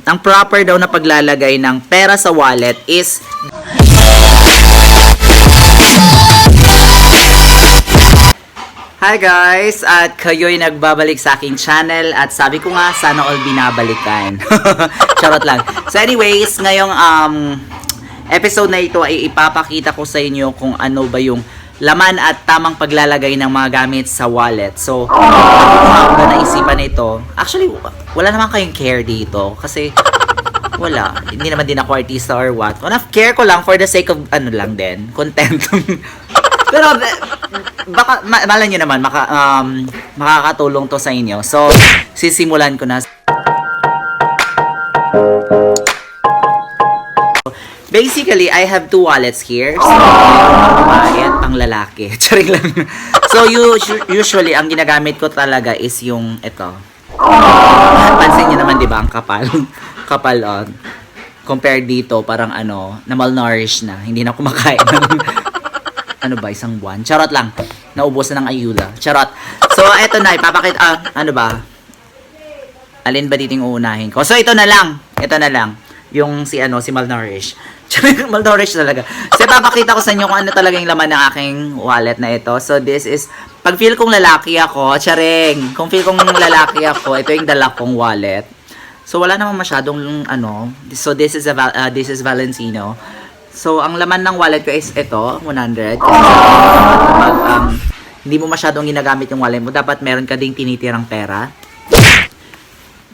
ang proper daw na paglalagay ng pera sa wallet is Hi guys! At kayo'y nagbabalik sa aking channel at sabi ko nga, sana all binabalikan. Charot lang. So anyways, ngayong episode na ito ay ipapakita ko sa inyo kung ano ba yung laman at tamang paglalagay ng mga gamit sa wallet. So, ako na naisipan ito. Actually, wala naman kayong care dito kasi wala. Hindi naman din ako artista or what. Care ko lang for the sake of ano lang din, content. Pero baka malay nyo naman makakatulong to sa inyo. So, sisimulan ko na. Basically, I have two wallets here. So, babae at pang lalaki. Charing lang. So, usually, ang ginagamit ko talaga is yung ito. Pansin nyo naman, di ba, ang kapal. Kapal on. Compared dito, parang ano, na malnourished na. Hindi na kumakain ng ano ba, isang buwan. Charot lang. Naubos na ng ayuda. Charot. So, eto na. Ipapakita, ano ba? Alin ba dito yung uunahin ko? So, ito na lang. Ito na lang. Yung si malnourished. Malnourished talaga. So, ipapakita ko sa inyo kung ano talaga yung laman ng aking wallet na ito. So, this is, pag feel kong lalaki ako, charing. Kung feel kong lalaki ako, ito yung dala kong wallet. So, wala naman masyadong, ano. So, this is Valentino. So, ang laman ng wallet ko is ito, 100. Kasi pag hindi mo masyadong ginagamit yung wallet mo, dapat meron ka ding tinitirang pera.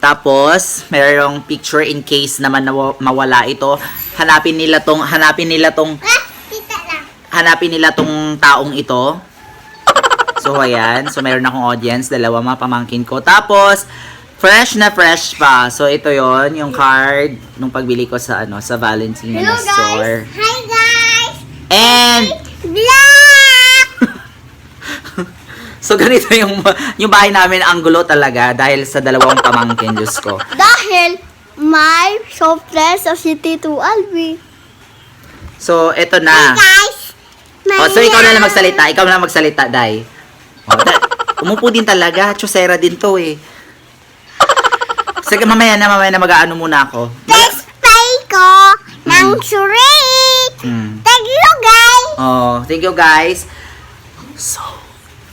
Tapos, merong picture in case naman na mawala ito. Hanapin nila tong taong ito. So, ayan. So, meron akong audience, dalawa mga pamangkin ko. Tapos, fresh na fresh pa. So, ito yon yung card nung pagbili ko sa sa Valentino Hello, store. Guys. Hi guys! And Vlog! so, ganito yung bahay namin, ang gulo talaga dahil sa dalawang pamangkin, Diyos ko. Dahil may softness sa City to Albi. So, ito Hi na. guys! So, ikaw na lang magsalita. Ikaw na lang magsalita, Day. Umupo din talaga. Chosera din to eh. Sige, mamaya na mag-aano muna ako. Test pay ko ng surit! Thank you guys! Oh, thank you guys. So,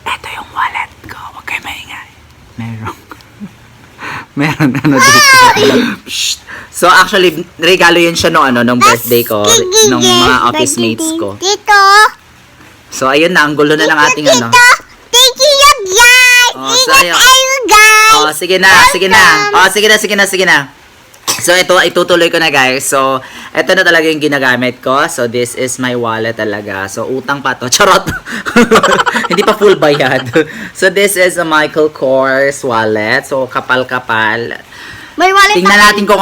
eto yung wallet ko. Huwag kayo maingay. Meron ano dito. Shh. So, actually, regalo yun siya nung birthday ko. Nung mga office mates ko. Dito! So, ayun na. Ang gulo na ng ating ano. Thank you guys! Oh, so, Ingat ayun. kayo guys! Oh, sige na. Oh, sige na. So, ito, itutuloy ko na guys. So, ito na talaga yung ginagamit ko. So, this is my wallet talaga. So, utang pa to. Charot! Hindi pa full bayad. So, this is a Michael Kors wallet. So, kapal-kapal. May wallet Tingnan natin kung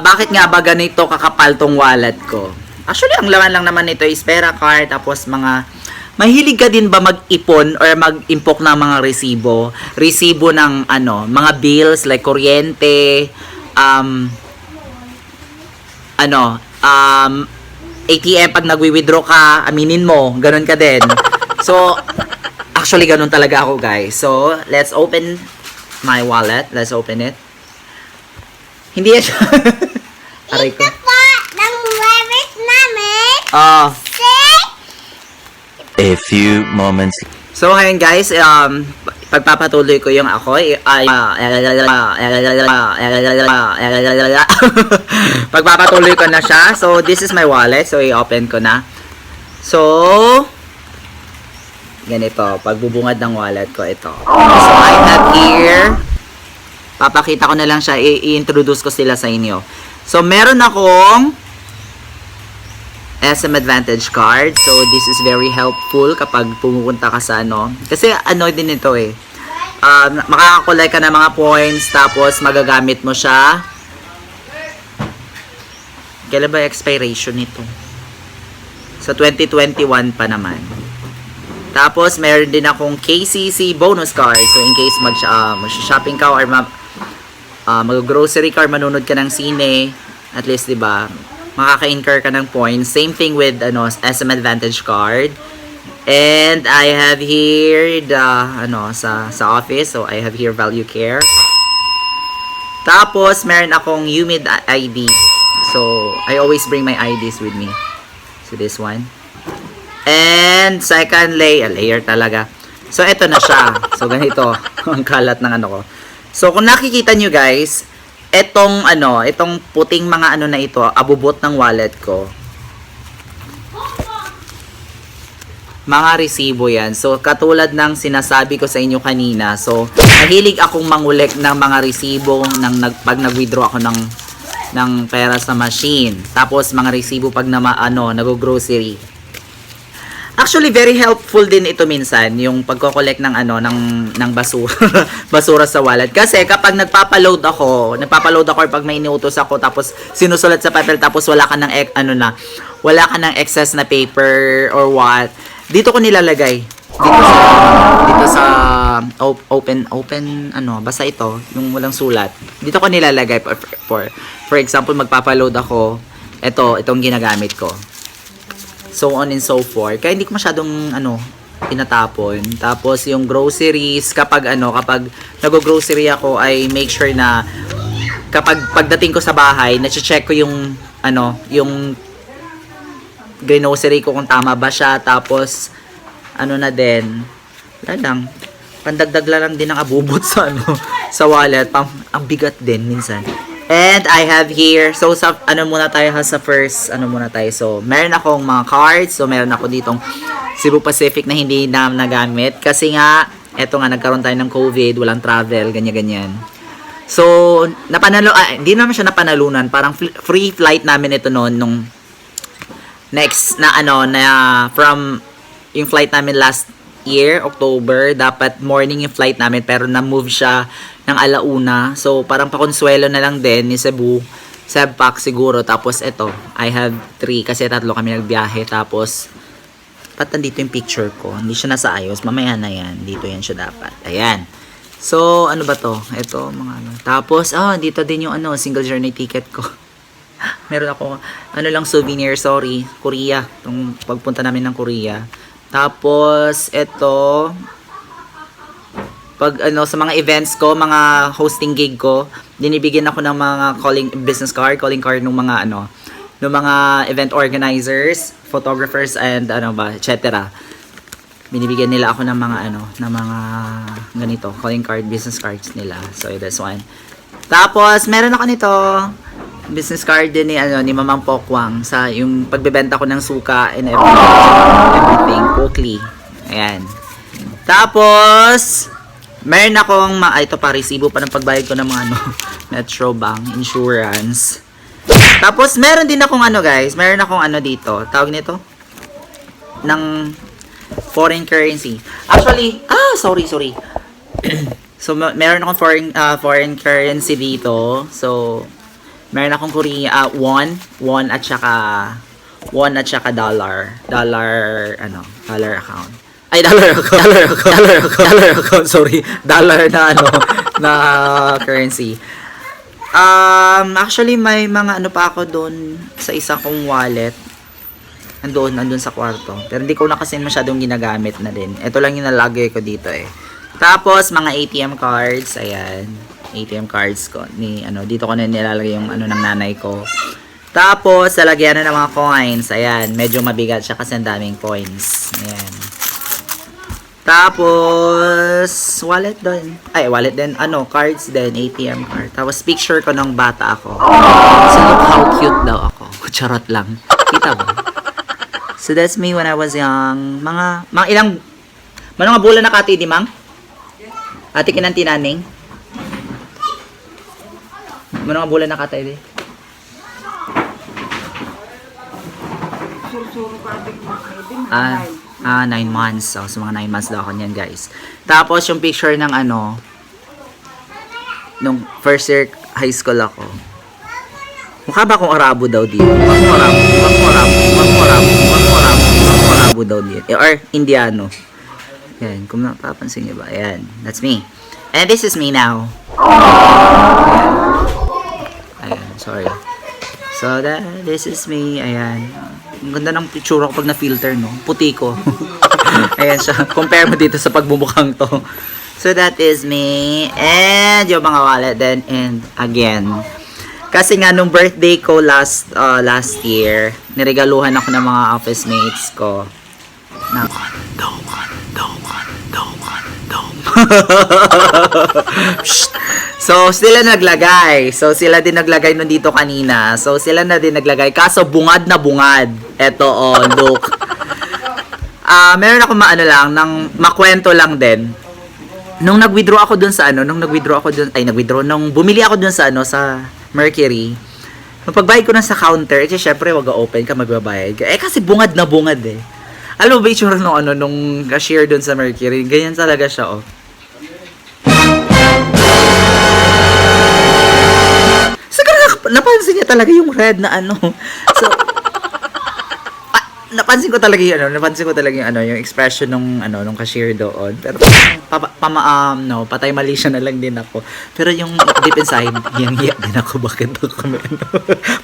bakit nga ba ganito kakapal tong wallet ko. Actually, ang laman lang naman nito is pera card. Tapos, mahilig ka din ba mag-ipon or mag-impok ng mga resibo? Resibo ng mga bills like kuryente, ATM pag nagwi-withdraw ka, aminin mo, ganun ka din. So, actually ganun talaga ako, guys. So, let's open my wallet. Let's open it. Hindi yan siya. Aray ko. Ito po, ng wallet namin. Oh. A few moments. So, ngayon guys, pagpapatuloy ko yung ako, pagpapatuloy ko na siya. So, this is my wallet. So, i-open ko na. So, ganito. Pagbubungad ng wallet ko, ito. So, I have here, papakita ko na lang siya, i-introduce ko sila sa inyo. So, meron akong SM Advantage card. So, this is very helpful kapag pumupunta ka sa kasi din ito eh. Makakakolect ka ng mga points, tapos magagamit mo siya. Kailan ba expiration nito? Sa 2021 pa naman. Tapos, meron din akong KCC bonus card. So, in case mag-shopping ka or mag-grocery ka or manunod ka ng sine, at least, diba, makaka-incur ka ng points. Same thing with SM Advantage card. And I have here the sa office. So I have here Value Care. Tapos, meron akong humid ID. So, I always bring my IDs with me. So, this one. And, second layer talaga. So, ito na siya. So, ganito. Ang kalat ng ano ko. So, kung nakikita nyo guys, itong puting mga ano na ito, abubot ng wallet ko. Mga resibo yan. So, katulad ng sinasabi ko sa inyo kanina. So, mahilig akong mangulek ng mga resibo pag nag-withdraw ako ng pera sa machine. Tapos, mga resibo pag nag-grocery. Actually, very helpful din ito minsan, yung pagko-collect ng ng basura, basura sa wallet. Kasi kapag nagpapa-load ako or pag may iniutos ako tapos sinusulat sa papel tapos wala ka ng excess na paper or what, dito ko nilalagay. Dito sa open basta ito, yung walang sulat. Dito ko nilalagay for example, magpapa-load ako, itong ginagamit ko. So on and so forth. Kaya hindi ko masyadong tinatapon. Tapos yung groceries, kapag nag-grocery ako, I make sure na kapag pagdating ko sa bahay, na-check ko yung grocery ko kung tama ba siya. Tapos na din, wala lang, pandagdag lang din ang abubot sa sa wallet. Ang bigat din minsan. And I have here, so sa muna tayo sa first, So, meron akong mga cards. So, meron ako ditong Cebu Pacific na hindi na nagamit. Kasi nga, nagkaroon tayo ng COVID, walang travel, ganyan-ganyan. So, hindi naman siya napanalunan. Parang free flight namin ito noon, nung next na from yung flight namin last year, October, dapat morning yung flight namin, pero na-move siya ng alauna. So, parang pakonsuelo na lang din ni Cebu. Sebpak siguro. Tapos, I have 3 kasi 3 kami nagbiyahe. Tapos, ba't nandito yung picture ko? Hindi siya nasa ayos. Mamaya na yan. Dito yan siya dapat. Ayan. So, ano ba to? Ito, mga Tapos, dito din yung single journey ticket ko. Meron ako, souvenir, sorry. Korea. Itong pagpunta namin ng Korea. Tapos, pag sa mga events ko, mga hosting gig ko, dinibigyan ako ng mga calling card ng mga ng mga event organizers, photographers, and etc. Binibigyan nila ako ng mga ng mga ganito, calling card, business cards nila. So that's one. Tapos meron ako nito, business card din ni Mamang Pokwang sa yung pagbebenta ko ng suka and everything, Pokli. Ayan. Tapos meron akong ito pa, resibo pa ng pagbayad ko ng mga Metro Bank insurance. Tapos meron din akong guys, meron akong dito, tawag nito ng foreign currency. Actually, sorry. So meron akong foreign currency dito. So meron akong won at saka dollar account. Ay, dollar account, sorry. Dollar na na currency. Actually, may mga pa ako doon sa isa kong wallet. Nandun sa kwarto. Pero hindi ko na kasi masyadong ginagamit na din. Ito lang yung nalagay ko dito Tapos, mga ATM cards. Ayan. ATM cards ko. Dito ko na nilalagay yung ng nanay ko. Tapos, lalagyan na ng mga coins. Ayan. Medyo mabigat siya kasi ang daming coins. Ayan. Tapos, wallet din. Cards din, ATM card. Tapos, picture ko ng bata ako. So, look how cute daw ako. Charot lang. Kita ba? So, that's me when I was young. Mga bulan na kati, di mang? Ate kinantinaning? Mga bulan na kati, di? Sursuro ka din mo. 9 months. So, mga 9 months daw ako niyan, guys. Tapos, yung picture ng nung first year high school ako. Mukha ba akong Arabo daw dito? Arabo daw dito. Or Indiano. Yan, kung napapansin niyo ba. Ayan, that's me. And this is me now. Ayan, sorry. So, this is me. Ayan. Ang ganda ng picture ko pag na-filter, no? Puti ko. Ayan siya. Compare mo dito sa pagbumukhang to. So that is me. And yung mga wallet din. And again, kasi nga nung birthday ko last year, niregaluhan ako ng mga office mates ko na kondo. So, sila naglagay. So, sila din naglagay nun dito kanina. So, sila na din naglagay. Kaso, bungad na bungad. Eto, oh, look. Meron ako makwento lang din. Nung nag-withdraw ako dun sa nung bumili ako dun sa sa Mercury. Nung pagbayad ko na sa counter, syempre, wag open ka, magbabayad ka. Kasi bungad na bungad eh. Alam mo ba yung nung cashier dun sa Mercury? Ganyan talaga siya, oh. Napansin niya talaga yung red na So, napansin ko talaga yung expression nung cashier doon. Pero patay mali siya na lang din ako. Pero yung deep inside, hiyang-hiya din ako. Bakit ako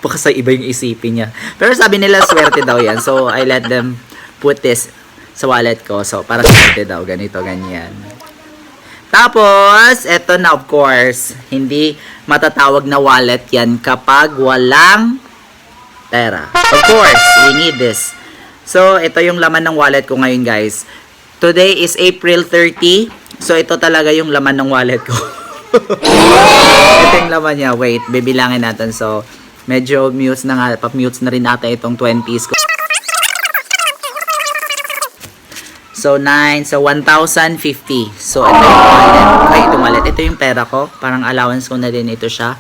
baka sa iba yung isipin niya. Pero sabi nila, swerte daw yan. So, I let them put this sa wallet ko. So, para swerte daw. Ganito, ganyan. Tapos, eto na of course, hindi matatawag na wallet yan kapag walang pera. Of course, we need this. So, ito yung laman ng wallet ko ngayon, guys. Today is April 30. So, ito talaga yung laman ng wallet ko. Ito yung laman niya. Wait, bibilangin natin. So, medyo mute na nga. Pa-mute na rin natin itong 20s ko. So, 9. So, 1,050. So, ito yung wallet. Itong wallet. Ito yung pera ko. Parang allowance ko na din ito siya.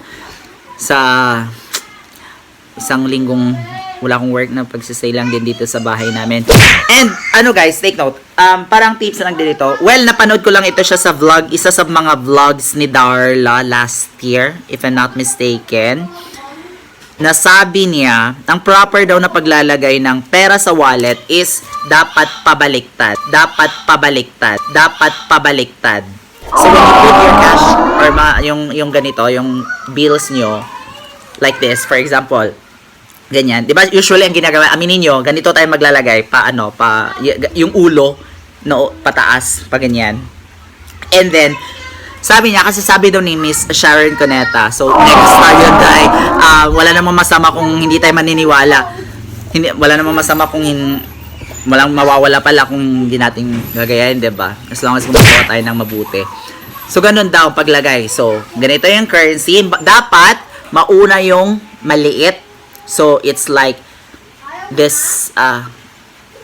Sa isang linggong wala akong work na pagsistay lang din dito sa bahay namin. And, guys, take note. Parang tips lang din ito. Well, napanood ko lang ito siya sa vlog. Isa sa mga vlogs ni Darla last year, if I'm not mistaken. Nasabi niya, ang proper daw na paglalagay ng pera sa wallet is dapat pabaliktad. Dapat pabaliktad. Dapat pabaliktad. So when you put your cash or yung ganito, yung bills nyo, like this, for example, ganyan. Di ba usually ang ginagawa, aminin nyo, ganito tayo maglalagay, yung ulo, no, pataas, pa ganyan. And then, sabi niya, kasi sabi daw ni Miss Sharon Cuneta, so next tayo tayo, wala namang masama kung hindi tayo maniniwala. Wala namang masama kung walang mawawala pala kung hindi natin gagayahin, diba? As long as gumagawa tayo ng mabuti. So, ganun daw paglagay. So, ganito yung currency. Dapat, mauna yung maliit. So, it's like this,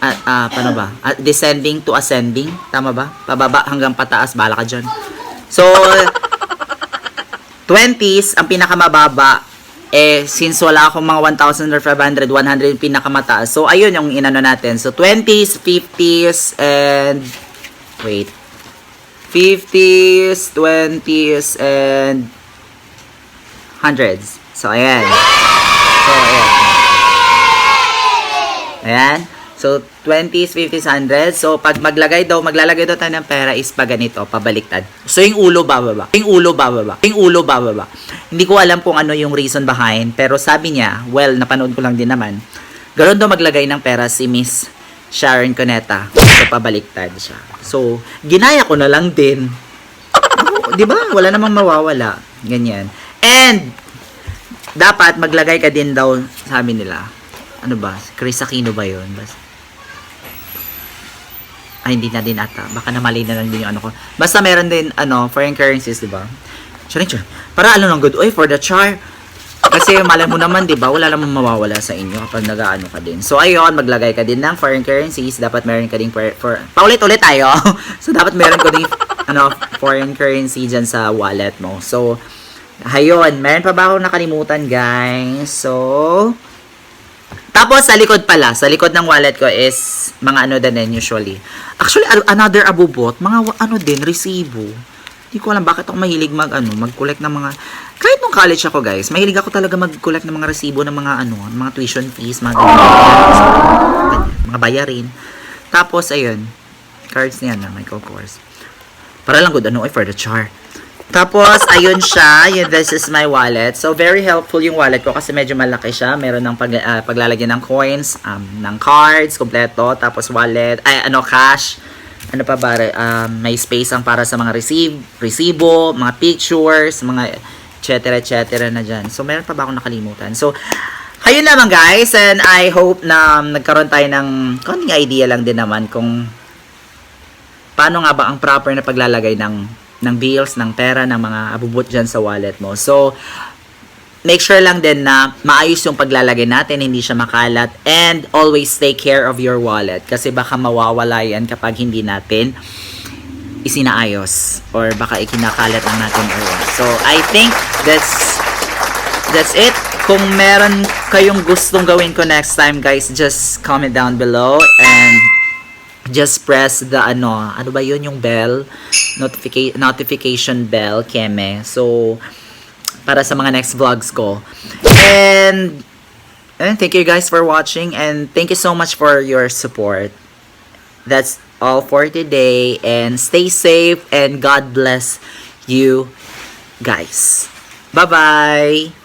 paano ba? Descending to ascending. Tama ba? Pababa hanggang pataas. Bala ka dyan. So, 20s, ang pinakamababa, since wala akong mga 1,000 or 500, 100 yung pinakamataas. So, ayun yung inano natin. So, 20s, 50s, and, wait, 50s, 20s, and 100s. So, ayan. So, ayan. Ayan. So, 20s, 50s, 100s. So, pag maglalagay daw tayo ng pera is pa ganito, pabaliktad. So, yung ulo bababa. Yung ulo bababa. Yung ulo bababa. Hindi ko alam kung ano yung reason behind, pero sabi niya, well, napanood ko lang din naman, ganoon daw maglagay ng pera si Miss Sharon Cuneta. So, pabaliktad siya. So, ginaya ko na lang din. Di ba? Wala namang mawawala. Ganyan. And, dapat maglagay ka din daw, sabi nila, ano ba? Chris Aquino ba yun? Ay, hindi na din ata. Baka namali na lang din yung ano ko. Basta meron din, foreign currencies, di ba? Charing. Para lang good. Oy, for the char. Kasi malay mo naman, di ba? Wala namang mawawala sa inyo kapag nag-ano ka din. So, ayun, maglagay ka din ng foreign currencies. Dapat meron ka din paulit-ulit tayo. So, dapat meron ka din, foreign currency dyan sa wallet mo. So, ayun. Meron pa ba akong nakalimutan, guys? So, tapos, sa likod pala, sa likod ng wallet ko is mga din usually. Actually, another abubot, mga resibo. Hindi ko alam bakit ako mahilig mag-collect ng mga, kahit nung college ako guys, mahilig ako talaga mag-collect ng mga resibo ng mga mga tuition fees, mga bayarin. Tapos, ayun, cards niya na, may course. Para lang good, for the char. Tapos, ayun siya. This is my wallet. So, very helpful yung wallet ko kasi medyo malaki siya. Meron ng paglalagyan ng coins, ng cards, kompleto. Tapos, wallet, cash. ano pa ba, may space ang para sa mga resibo, mga pictures, mga etc. na dyan. So, meron pa ba akong nakalimutan? So, ayun naman guys, and I hope na nagkaroon tayo ng konting idea lang din naman kung paano nga ba ang proper na paglalagay ng bills, ng pera, ng mga abubot dyan sa wallet mo. So, make sure lang din na maayos yung paglalagay natin, hindi siya makalat, and always take care of your wallet kasi baka mawawala yan kapag hindi natin isinaayos or baka ikinakalat lang natin or what. So, I think that's it. Kung meron kayong gustong gawin ko next time, guys, just comment down below and just press the ano ba yun, yung bell, notification bell, keme. So, para sa mga next vlogs ko. And thank you guys for watching and thank you so much for your support. That's all for today and stay safe and God bless you guys. Bye-bye!